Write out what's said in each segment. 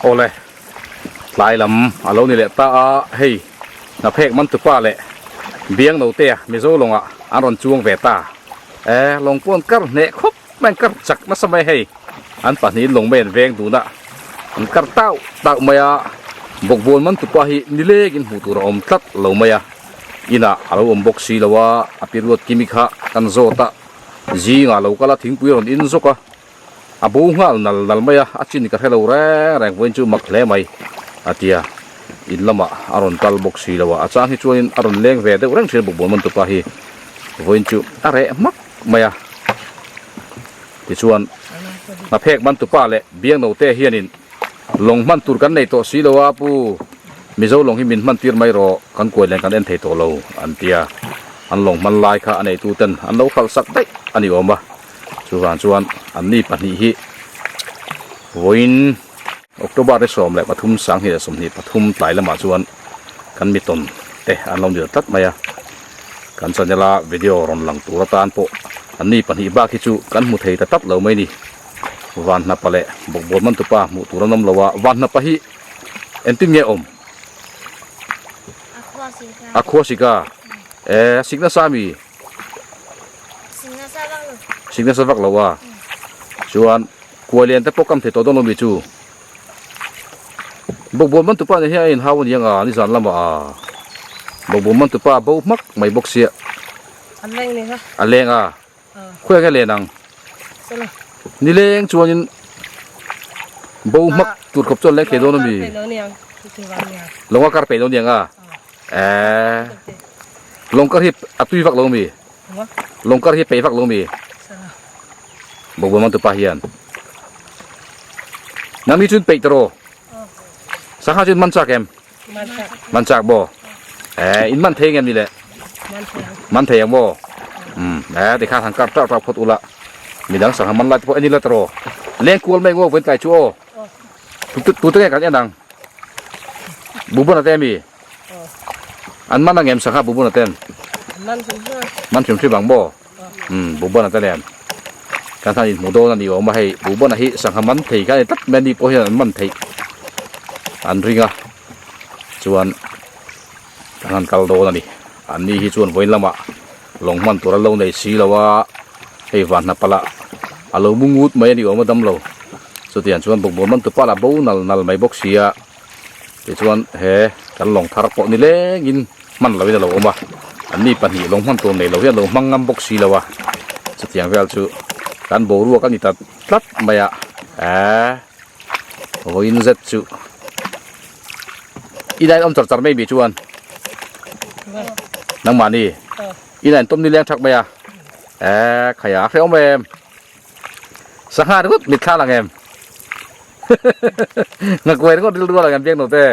Awle, tlai lam a lo ni leh ta a, hei hnaphek mantupa leh biang notea Mizo lawngah an rawn chuang ve ta. E, lawng pawh an kar hneh khawp mai, an kar chak nasa mai hei. An pahnihin lawng mai an veng dun a, an kar tauh tauh mai a, bawkbawn mantupa hi nilengin hmuh tur a awm tlat lo mai a, inah a lo awm bawk si lo a, a pi ruat kimi kha kan zawt a, zingah lo kal a thingpui a rawn in zawk a. A bo nghal nal nal mai a, a chin ka hre lo reng reng vawiin chu mak hle mai a ti a, in lamah a rawn kal bawk si lo a, a chang hi chuanin a rawn leng ve deuh reng thin a bawkbawn man tupa hi vawiin chu a reh hmak mai a, tichuan hnaphek man tupa leh biangnote hianin lawng hman tur kan nei tawh si lo a pu Mizo lawng hi min hman tir mai rawh kan kuai len kan en thei tawh lo an ti a, an lawng hman lai kha a neitu ten an lo hralh sak daih a ni awm a. Chuvang chuan anni pahnih hi vawiin October ni 13 2023 tlai lamah chuan kan mi tawn te an lo nir tlat mai a, kan channel a video rawn lang tur atan pawh anni pahnih bak hi chu kan hmu thei ta tlat lo mai ni. Vanhnapa leh bawkbawn mantupa hmuh tur an awm lo a, Vanhnapa hi engtin nge awm? A khua sika. E sik nasa ami? Sik nasa vak lo a chuan kuai lian te pawh kam thei tawh dawn lo mi chu bawkbawn man tupa nen hian a inhau a ni ang a nizan lamah a bawkbawn man tupa a bo hmak mai bawk sia a leng a khawiah nge len ang nileng chuanin bo hmak tur khawp chuan leng thei dawn a mi lawng a kar peih dawn a ni ang a. Eee lawngkar hi a tui vak lo mi lawngkar hi peih vak lo mi bawkbawn man tupa hian nang ni chun peih tawh sangha chun man chak em man chak maw ee in man thei ngem ni le man thei ang maw um ee tikhan han kar tauh tauh phawt ula midang sangha man lai te pawh en ila tawh leng kual mai ngaw vawiin tlai chu aw tu te nge kan en ang bubuna te mi an man ang em sangha bubuna ten man hrim hrim ang maw um bubuna te nen kan han inhmu dawn a ni awm a hei bubuna hi sangha man thei kha a ni tlat mai a ni pawh hian an man theih an ring a chuan kan han kal dawn a ni an ni hi chuan vawiin lamah lawng hman tur an lo nei si lo a hei van hna palh ah a lo mu ngut mai a ni awm a dam lo chutiang chuan bawkbawn man tupa lah bo nal nal mai bawk si a tichuan he kan lawng thar pawh ni lengin hman loin a lo awm a an ni pahnih lawng hman tur nei lo hian a lo hmang ngam bawk si lo a chutiang vel chu kan boruak a ni ta tlat mai a eee vawiin zet chu Ina in awm char char mai mi chuan nangmahni ina in tawm ni leng thak mai a eh khaia a hrehawm em sangha ringawt mit thla lang em ngakuai ringawt rilru a lang em biak no te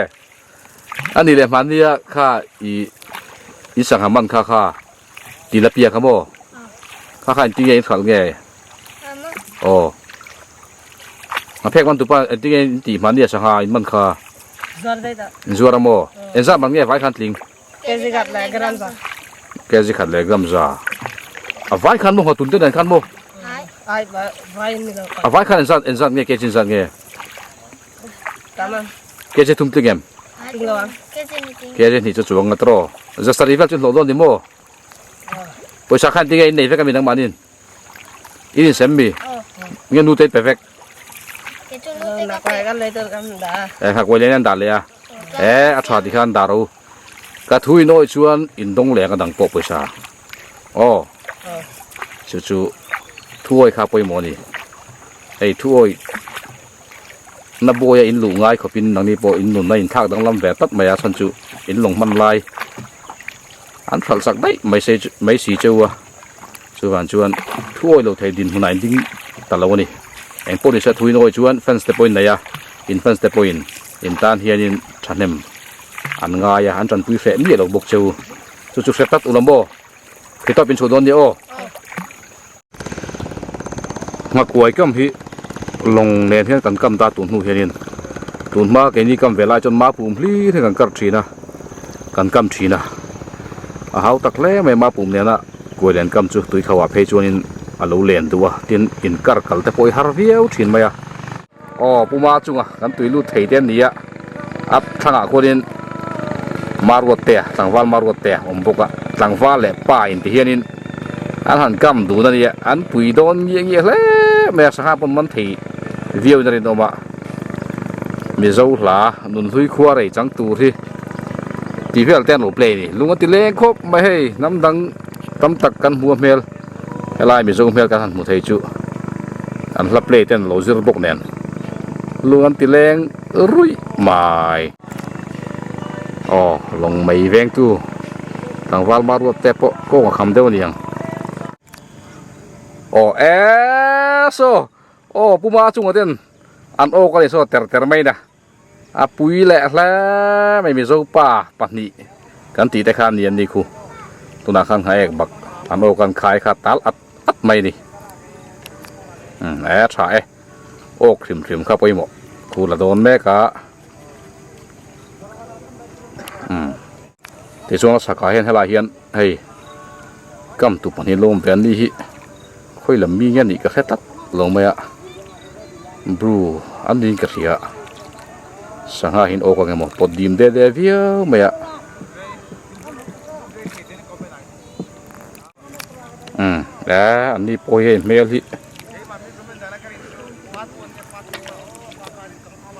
ani leh hmania kha i i sangha man kha kha tilapia kha maw kha kha engtin nge in hralh nge aw A phek man tupa engtin nge in tih hmani a sangha in man kha. Zuar daih dah. In zuar a maw? Engzah man nge vai khan tling? Kg khat leh gram za. Kg khat leh gram za. A vai khan maw nghatun te nen khan maw? Ai vai ni lo. A vai khan engzat engzat nge kg engzat nge? Tama. Kg thum tling em? Tling lo ang. Kg hnih chu chuang nga tawh. Za sarih vel chu hlawh dawn ni maw? Pawisa khan engtin nge in nei vek a mi nangmahnin? In insem mi? Nge nu te in pe vek? Eh nghakuai leh an dah leh a. Eh a tha tikhan dah ro. Ka thu in awih chuan in dawng leh ang a dang pawh pawisa. Aw. Chu chu thu awih kha pawimawh a ni. Hei thu awih na buaia in luh ngai khawpin nangni pawh in nunna in thlak danglam ve tlat mai a chhan chu in lawng hman lai an hralh sak daih mai se mai si cheu a chuvang chuan thu awih lo thei dinhmunah in ding ta lo a ni eng pawh ni se thu in awih chuan fans te pawhin nei a in fans te pawhin in tan hianin thahnem an ngai a an tanpui hreh miah lo bawk cheu chu chu hre tlat ula maw Khitawp in chhuah dawn nia aw. Nghakuai kam hi lawng nen hian kan kam ta tun hnu hianin tun hma keini kam ve lai chuan mapum hlir hi kan kar thin a kan kam thin a a hau tak hle mai mapum nena kuai len kam chu tui kho ah phei chuanin a lo len duh a tin in kar kal te pawh hi har viau thin mai a. Aw Puma chunga kan tui lut thei te an ni a, a thlangah khuanin Maruat te tlangval Maruat te a awm bawk a, tlangval leh pa in ti hianin an han kam dun a nia, an pui dawn ngiah ngiah hle mai a, sangha pawn man thei viau in a rinawm a, Mizo hla nunhlui khua rei chang tur hi tih vel te an lo play a ni, lung a ti leng khawp mai hei hnam dang tam tak kan hmu a hmel. Helai Mizo hmel kan han hmu thei chu an hla play ten lo zir bawk nen lung an ti leng ruih mai. Aw lawng mai vengtu tlangval Maruat te pawh kawng a kham deuh a niang. Aw eee saw aw Puma chunga ten an awk a ni saw ter ter mai na. A pui leh hle mai Mizo pa pahnih kan tih te kha a ni an ni khu. Tunah khan nghaek bak an aw kan khai kha tal at at mai a ni. Umm e tha e awk hrim hrim kha pawimawh khu la dawn mek a. Umm tichuan a chhakah hian helaiah hian hei kam tu pahnih lawm ve an ni hi khawi lam mi nge nih ka hre tlat lo mai a bru an niin ka hria sangha hian awk ang emaw pawt dim de de viau mai a umm e an ni pawh hi hei hmel hi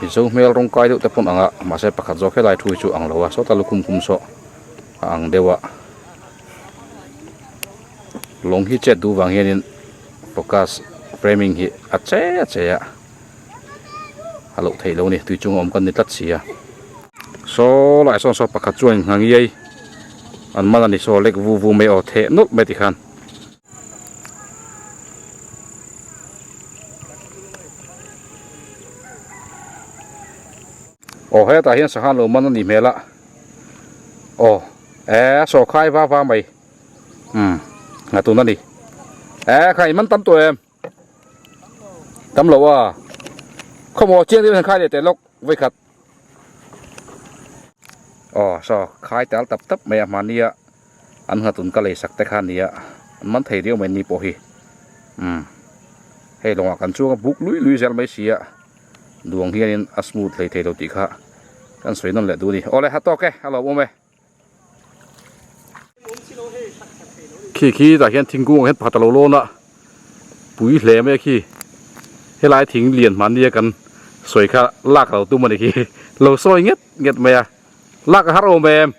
Mizo hmel rawng kai deuh te pawn ang a mahse pakhat zawk helai thu hi chu ang lo a sawta lukhum khum saw a ang deuh a lawng hi chet duh vang hianin focus framing hi a che a che a a loh theih loh a ni tui chunga awm kan ni tlat si a saw lai sawn saw pakhat chuan nghangiai an man a ni saw lek vu vu mai aw theh nawlh mai tikhan. Aw hetah hian sangha lo man a nih hmel a aw eh sawrkhai va va mai umm nga tun a ni eh khai man tam tawh em tam lo a khawmaw chiang deuh hian khai leh teh lawk vawikhat. Aw saw khai tal tap tap mai a hmania an nghatun ka lei sak te kha ania an man thei riau mai ni pawh hi umm hei lawngah kan chuang a buk lui lui zel mai si a duang hianin a smooth hlei thei lo tih kha kan sawi nawn leh duh a ni awle ha tawk e a lo awm e. Khi khi tah hian thingkung ah hian pakhat a lo lawn a pui hle mai a khi helai thing lian hmania kan sawi kha lak lo tum a ni khi lo sawi nget nget mai a lak a har awm em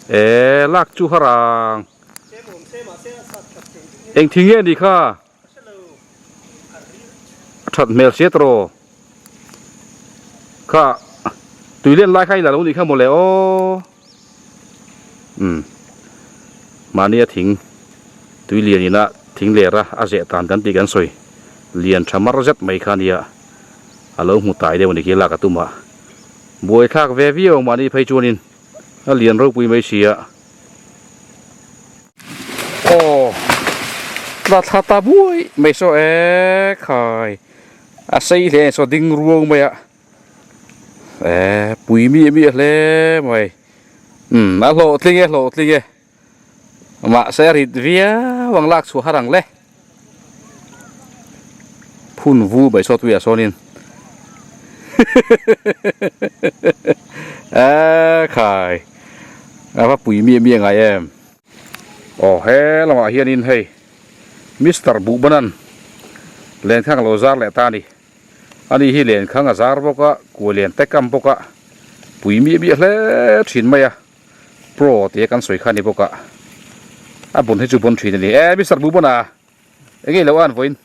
e lak chu har ang eng thing nge ni kha. A that hmel sia tawh kha tui len lai kha ila lo nih kha mawle aw umm mahnia thing tui lian ina thing ler a a zeh tan kan tih kan sawi lian tha mar zet mai kha ania a lo hmu tai deuh a ni khi lak a tum a buai thlak ve viau mahni phei chuanin a lian ropui mai si a. Aw tla thla ta buai mai saw e khai a sei hle saw ding ruang mai a e pui mi mi hle mai um a hlawh tling e hlawh tling e mahse a rit viau ang lak chhuah har ang le phun vu mai saw tuiah sawnin e khai a va pui mi mi angai em. Aw he lamah hianin hei Mister Buhbanan lenkhang a lo zar leh ta a ni. Ani hi lenkhang a zar bawk a, kuai len te kam bawk a, pui miah miah hle thin mai a, pro tia kan sawi kha a ni bawk a, a bun hi chu bun thin a ni. E Mister Buhbana eng nge i lo an vawiin?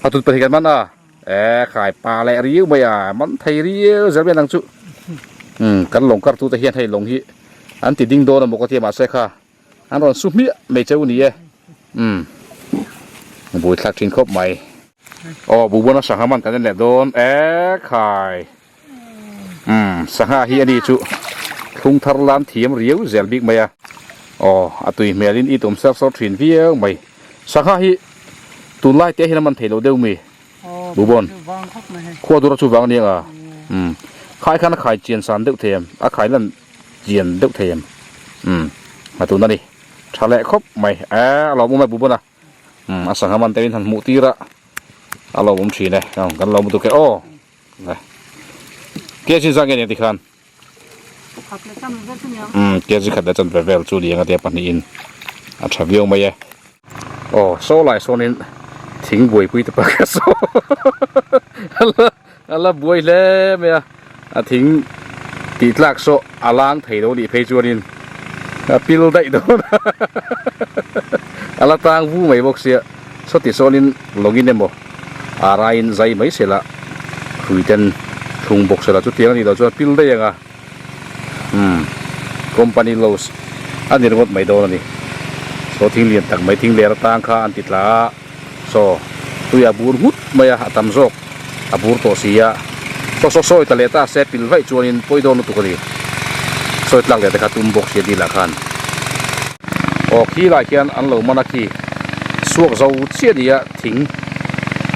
Hatun pahnih kan man a, e khai pa leh riau mai a, man thei riau zel mai ang chu. Umm kan lawng kar tute hian hei lawng hi an ti ding dawn a maw ka tia mahse kha an rawn su hmiah mai cheu ni e. Umm bui thlak thin khawp mai. Aw buhbuan a sangha man kan en leh dawn e khai. Umm sangha hi ani chu thlung thar lam thiam riau zel bik mai a aw a tui hmel in i tum ser sawr thin viau mai sangha hi tunlai te hian a man thei lo deuh mi buhbawn khua dur a chu vang aniang a umm khai khan a khai chian san deuh thei em a khai lan chian deuh thei em umm a tun ani tha leh khawp mai e a lawm awm e buhbawn a. Umm a sangha man te in han hmuh tir a a lo awm thin e kan lo mu tuk e aw ke chin zang nge nia tikhan umm ke chi khat leh chan ve vel chu ni ang a tia pahnih in a tha viau mai e aw saw lai sawn in thing buaipui te pakhat saw a la buai hle mai a a thing tih tlak saw a lang thei lo nih phei chuanin a pil daih dawn a a la tang vu mai bawk sia sawti sawnin lawngin emaw a raiin zai mai se la hrui ten thlung bawk se la chutiang a nih loh chuan pil daih ang a umm company loss a ni ringawt mai dawn a ni saw thing lian tak mai thing ler atang kha an ti tla a. Saw tui a bur nghut mai a, a tam zawk a bur tawh si a, saw saw sawi ta leh ta se pil vaih chuanin pawi dawn lutuk a ni. Sawi tlak leh te kha tum bawk si a dil ah khan. Aw khi lai khian an lo man a khi suak zo chiah ni a thing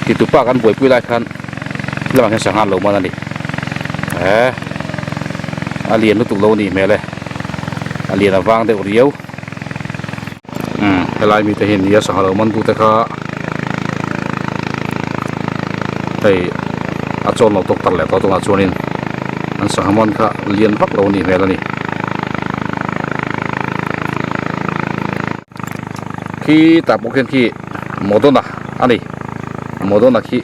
ti tupa kan buaipui lai khan khi lamah khian sangha an lo man a ni. Eeh a lian lutuk lo a nih hmel e, a lian a vang deuh riau. Umm helai mite hi nia sangha lo man tu te kha hei a chawn lo tawk tak leh tawh tunah chuanin an sangha man kha lian vak lo a nih hmel a ni khi tah pawh khian khi Modona a ni Modona khi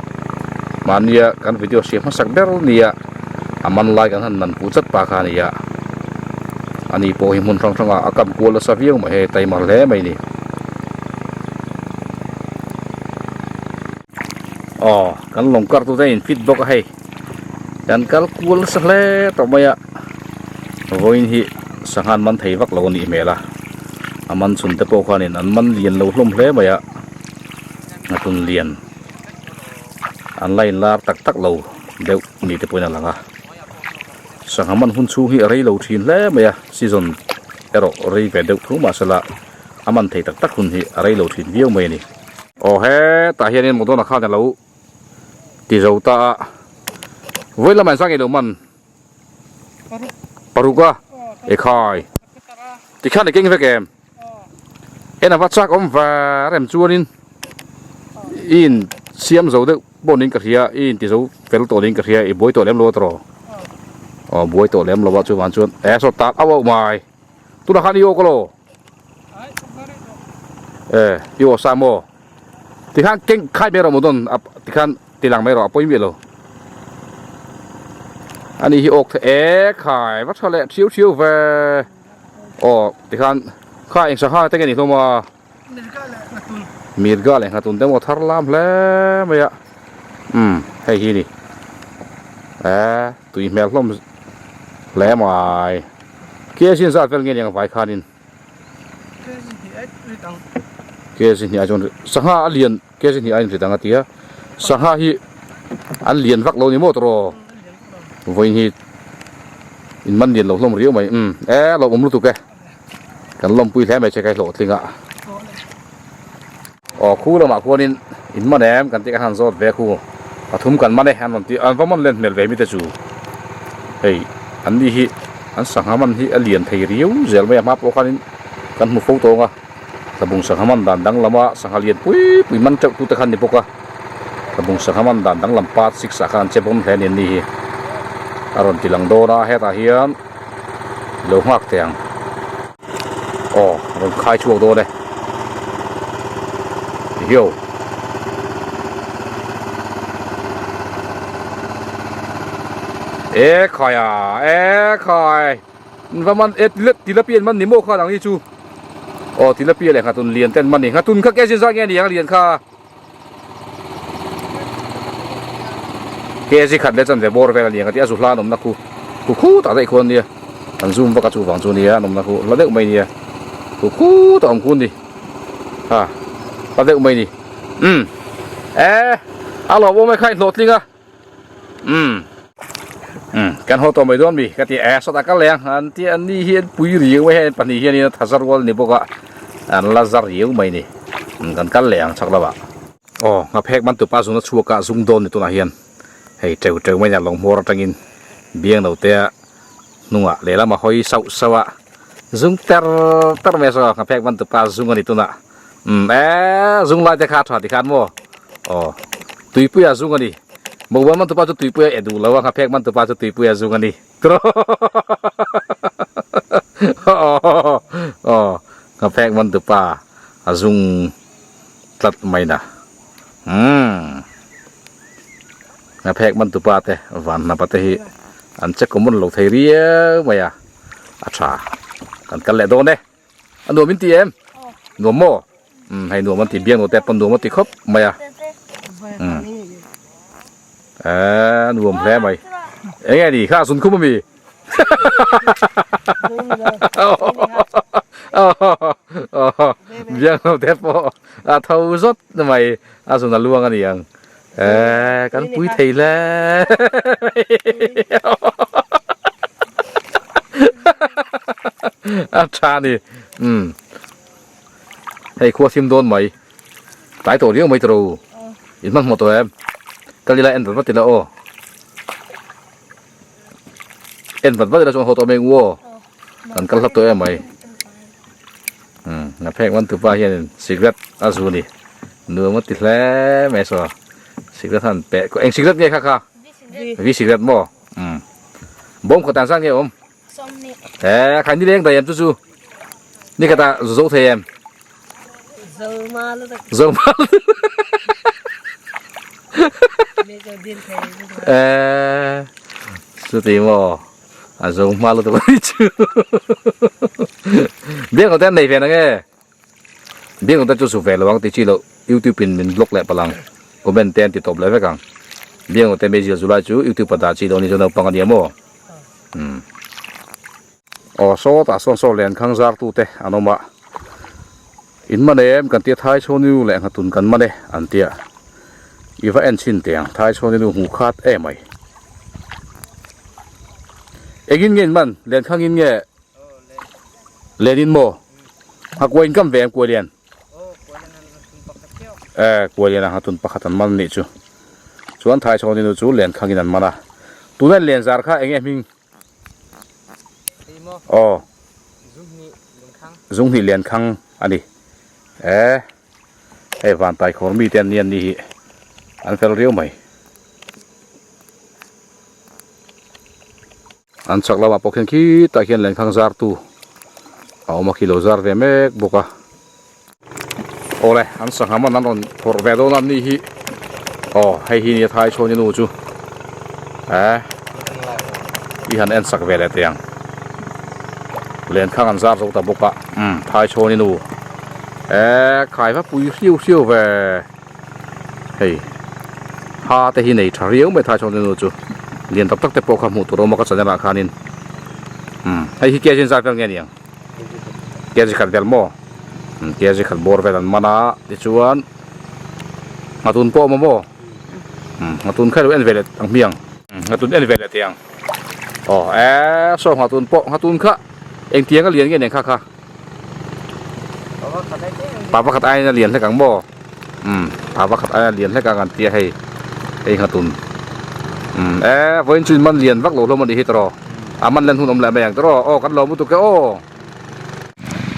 mahnia kan video siam hmasak ber nia a man lai kan han man pu chat pa kha a ni a ani pawh hi hmun hrang hrang ah a kam kual nasa viau mai hei taima hle mai a ni aw kan lawng kar tu te in fit bawk a hei kan kal kual nasa hle tawh mai a vawiin hi sangha an man thei vak lo a nih hmel a a man chhun te pawh khanin an man lian lo hlawm hle mai a hnatun lian. An la inlar tak tak lo deuh ni te pawhin a lang a sangha man hun chhung hi a rei lo thin hle mai a season erawh rei ve deuh tho mahsela a man thei tak tak hun hi a rei lo thin viau mai a ni. Aw hetah hianin Modona khan a lo ti zo ta a vawi lamah engzah nge lo man paruk a ekhai tikhan i keng vek em en ava chak awm var em chuanin i in siam zo deuh pawh niin ka hria i in ti zo fel tawh niin ka hria i buai tawh lem lo a tawh aw buai tawh lem lo a chuvang chuan e saw tak auh auh mai tunah khan i awk alo e i aw sa maw tikhan keng khai mai rawh maw dawn tikhan Ti lang mai rawh a pawi miah lo. Ani hi awk the e khai va tha leh thiau thiau ve. Aw tikhan kha eng sangha te nge ni hlawm a. Mirga leh nghatun. Mirga leh nghatun te maw thar lam hle mai a. Umm hei hi ni. E tui hmel hlawm hle mai. Kg in zat vel nge ni ang vai khanin. Kg hnih ai rit ang. Kg hnih ai chuan sangha a lian. Kg hnih a inri dang a ti a, sangha hi an lian vak lo ni maw tawh vawiin hi in man lian lo hlawm riau mai umm e lo awm lutuk e kan lawmpui hle mai che kai hlawhtling a aw khu lamah khuanin in man em kan tih kan han zawt ve khu pathum kan man e an rawn ti an va man len hmel ve mi te chu hei an ni hi an sangha man hi a lian thei riau zel mai a hma pawh khanin kan hmu fo tawng a. Tlabung sangha man dan danglam a sangha lian pui pui man teuh tute kha an ni bawk a tlabung sangha man dan danglam part six ah khan an che bawm hle a ni an ni hi a rawn ti lang dawn a hetah hian lo nghak teh ang aw a rawn khai chhuak dawn e tihiau. E khai a e khai. Va man e tilapia an man ni maw kha nang ni chu aw tilapia leh nghatun lian te an man ni nghatun kha kg zat nge ni ang lian kha kg khat leh chan ve bawr vel a ni ang a ti a zu hla an awmna khu khu khu tak daih khuan nia an zoom vak a chu vang chu nia an awmna khu la deuh mai nia khu khu tak awm khu ni ha la deuh mai ni um e a lawm awm e kha inhlawhtling a. Umm umm kan haw tawh mai dawn mi ka ti e sawtah ka leng an ti an ni hi an pui riau mai hei pahnih hian in a tha zar rual ni bawk a an la zar riau mai ni umm kan kal leh ang chak lo ah aw nghaphek man tupa zung na chhuak a zung dawn ni tunah hian hei teu teu mai nia lawng hmawr atangin biang no te a hnungah lehlam a hawi sauh sauh a zung ter ter mai a saw nghaphek man tupa zung a ni tunah. Um e zung lai te kha tha ti khan maw aw tuipuia zung ani mobile man tupa chu tuipuia e duh lo a nghaphek man tupa chu tuipuia zung ani tro aw aw nghaphek man tupa a zung tlat mai na umm nghaphek man tupa te van hnapa te hi an che common lo thei riau mai a a tha kan kal leh dawn e. A nuam in ti em? Nuam maw? Umm hei nuam an ti biang lo te pawn nuam a ti khawp mai a. Umm eh nuam hle mai. Eng nge ni kha zun khum ami? Biang lo te pawh a tho zawt mai a zun a luang a ni ang. Eh kan pui thei hle. A tha ni. Um. Hei khua thim dawn mai. Tlai tawh riau mai tawh. In hman hmawh tawh em. Kal ila en vat vat ila aw. En vat vat ila chuan haw tawh mai ngu aw. Kan kal hlap tawh em mai. Um na phek man tupa hianin cigarette a zu ni. Nuam a ti hle mai saw. Cigarette han peh eng cigarette nge kha kha? Vi cigarette maw? Um. Bawm khaw tan zat nge awm? Eh khai ni leng dai em chu chu. Ni kata zo thei em? Zo ma. Eh chu ti maw? A zo hma lutuk a ni chu. Biak te an nei ve na nge? Biak te chu su ve lo ang ti chi loh youtube in min block leh palh ang. Comment te an ti tawp leh vek ang. Biak te mei zil zu lai chu youtube a dah chi lo ni chu naupang a nia maw? Umm. Aw sawtah sawn saw len khang zar tu te an awm a. In man em kan tia thai chhawniu leh nghatun kan man e an tia. I va en chhin teh ang thai chhawniu hmuh khat em mai. Engin nge in man len khang in nge len in maw? A kuai in kam ve em kuai lian? E kuai lian a nghatun pakhat an man anih chu. Chuan thai chhawniu chu len khang in an man a. Tuna in len zar kha eng nge hming? Aw zunghnih lian khang a ni e hei vantai khawr mite an ni an ni hi an fel riau mai an chak lamah pawh khian khitah khian lenkhang zar tu a awm a khi lo zar ve mek bawk a awle an sangha man an rawn phawrh ve dawn a ni hi aw hei hi nia thai chhawn nu chu eh i han en sak ve leh teh ang lenkhang an zar zo ta bawk a umm thai chhawn nu eh khai va pui hriau hriau ve hei ha te hi nei tha riau mai thai chhawn nu chu lian tak tak te pawh kha hmuh tur a awm a ka channel ah khanin umm hei hi kg zat vel nge ni ang. Kg khat vel maw kg khat bawr vel an man a tichuan nghatun pawh a awm a maw nghatun kha ilo en ve leh ang hmiang nghatun en ve leh teh ang aw eee saw nghatun pawh nghatun kha engtiang a lian nge nen kha kha pa pakhat aiin a lian hlek ang maw pa pakhat aia lian hlek ang an tia hei hei nghatun eee vawiin chu in man lian vak lo hlawm a nih hi tawh a man len hun awm leh mai ang tawh aw kan lo lutuk e aw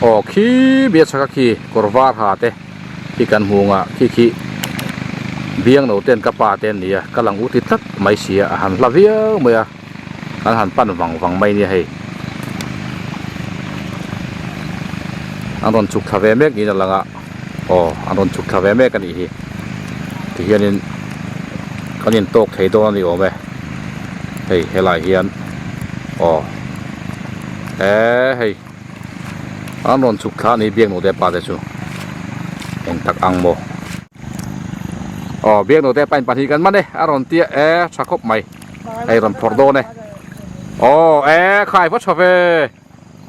aw khi bia chhaka khi kawr var ha te khi kan hmu ang a khi khi biang lo ten ka pa te an ni a ka lang u ti tlat mai si a a han hla viau mai a kan han pan vang vang mai nia hei an rawn chhuk thla ve mek niin a lang a aw an rawn chhuk thla ve mek a nih hi tihianin kan intawk thei dawn a ni awm e hei helai hian aw eee hei an rawn chhuk thla a ni biak nu te pa te chu eng tak ang maw. Aw biak naute pain pahnih kan man e a rawn tia e tha khawp mai hei rawn phawrh dawn e aw e khai va tha ve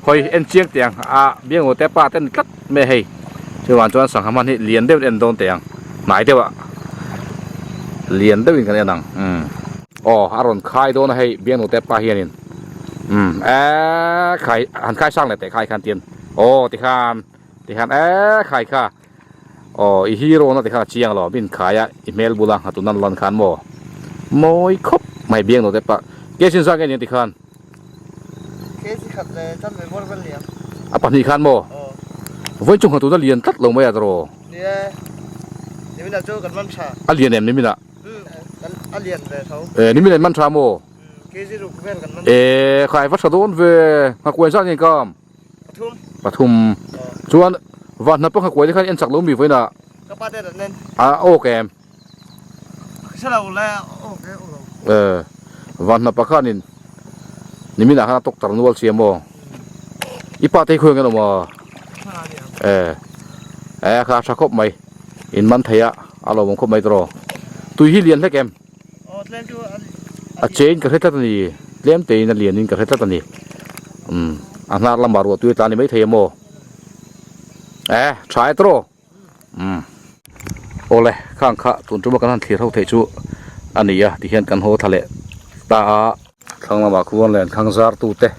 hawi en chiang teh ang a biak naute pa te ni tlat mai hei chuan chuan sangha hman hi lian deuhin en dawn teh ang hnai deuh ah lian deuhin kan en ang umm aw a rawn khai dawn a hei biak naute pa hianin umm e khai han khai sang leh teh khai khan tian aw tikhan tikhan e khai kha. Aw i hero na te kha a chiang lo min khai a i hmel bula nghatun an lan khan maw mawi khawp mai biang lo te pah ke chin zak nge ni ang ti khan Ke chi khat le chan ve bawr vel liam a pahnih khan maw aw. Vawi chu nghatun a lian tlat lo mai a tawh. Nia, nimin ah chu kan man tha. A lian em nimin ah? A lian ve tho. E, nimin ah in man tha maw? Kg ruk vel kan man. E, khai va tha dawn ve, nghakuai zat nge kam? Pathum. Pathum. Chuan van hnap a nghakuai te khan en chak lo mi vawiin ah? Ka pa te rat nen. A awk em? E, van hnapa khanin niminah khan a tawk tar nual si a maw? I pa te hi khawiah nge an awm a? E, e kha a tha khawp mai, in man thei a, a lawmawm khawp mai tawh. Tui hi lian hlek em? A chein ka hre tlat a ni, tlem tein a lianin ka hre tlat a ni. Umm, a hnar lamah ruah tui a tla ni maithei a maw? E, tha e tawh. Umm awle khang kha tun tuma kan han thlir ho theih chu a ni a tihian kan haw thla leh ta a. Thlang lamah khuan leh an thlang zar tu te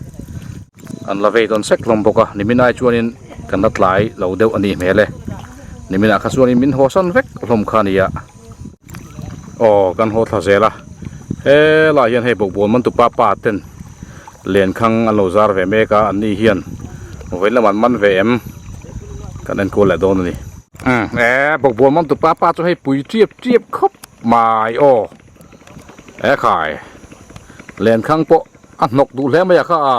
an la vei dawn sek hlawm bawk a nimin ai chuanin kan la tlai lo deuh a nih hmel e niminah kha chuanin min haw san vek hlawm kha a ni a aw kan haw thla zel a helaiah hian hei bawkbawn man tupa pa ten Lenkhang an lo zar ve mek a, anni hian vawiin lamah an man ve em kan enkual leh dawn a ni. Umm e bawkbawn man tu pa pa chu hei pui chiap chiap khawp mai aw e khai lenkhang pawh a hnawk duh hle mai a kha a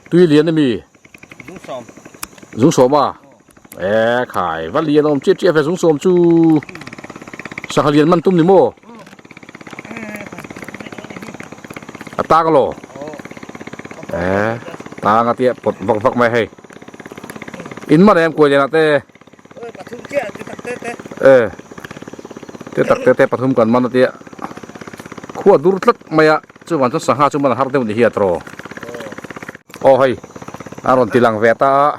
tui lian ami zung sawm a e khai va lian awm chiap chiap ve zung sawm chu sangha lian man tum ni maw. A tang alo eh tang a tia pawt vak vak mai hei in man em kuai lian ah te eh te tak te te pathum kan man a tia khua dur tlat mai a chuvan chuan sangha chu man a har deuh ni hi a tawh aw hei a rawn ti lang ve ta a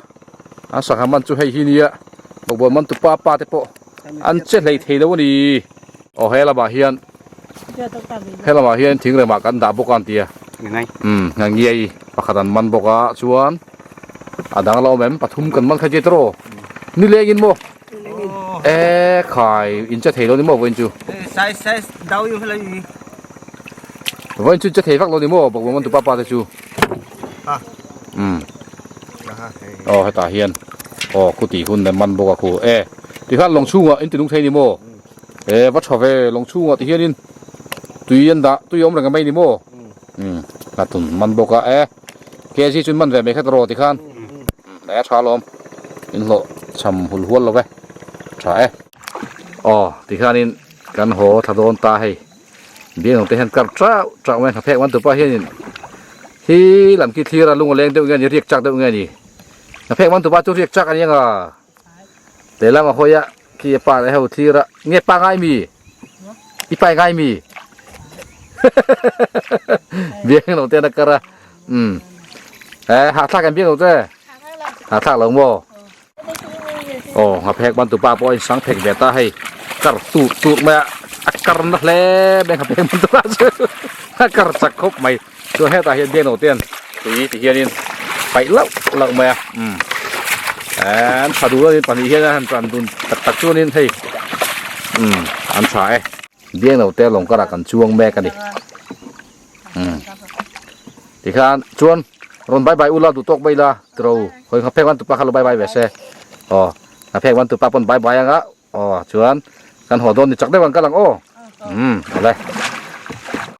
an sangha man chu hei hi nia bawkbawn man tu pa pa te pawh an che hlei thei lo a ni. Aw he lamah hian he lamah hian thing remah kan dah bawk a an ti a umm ngangiai pakhat an man bawk a chuan a dang la awm em pathum kan man kha che tawh ni leng in maw e khai in che thei lo ni maw vawiin chu vawiin chu in che thei vak lo ni maw bawkbawn man tu pa pa te chu umm aw hetah hian aw khuti hun an man bawk a khu e tikhan lawng chhungah in ti nung thei ni maw. E va tha ve lawng chhungah ti hianin tui an dah tui a awm reng mai ni maw umm a tun man bawk a e kg chu man ve mai khat rawh ti khan e tha alawm in hlawh cham hul hual lo ve tha e aw ti khanin kan haw thla dawn ta hei biang te hian kar chauh chauh mai hnaphek man tupa hianin hi lam khi thlir a lung a leng deuh nge ni riak chak deuh nge ni hnaphek man tupa chu riak chak a ni ang a. Lehlam a hawi a khi a pa leh ho thlir a nge pa ngai mi i pai ngai mi biang lo te na kar a um e ha thlak em biang lo te ha thlak lo maw aw nga phek ban tu pa pawh a in sang phek ve ta hei kar tur tur mai a a kar na hle mai nga phek ban tu pa chu a kar chak khawp mai chuan hetah hian biang lo te an tui ti hianin paih lauh lauh mai a umm an tha duh a ni pahnih hian a han tan dun tak tak chuanin hei umm an tha e biang lo te lawng karah kan chuang mek a ni umm tikhan chuan rawn bye bye ula duh tawk mai ila tiro hawi nghaphek man tupa kha lo bye bye ve se aw nghaphek man tupa pawn bye bye anga aw chuan kan haw dawn ni chak deuh ang kal ang aw umm awle.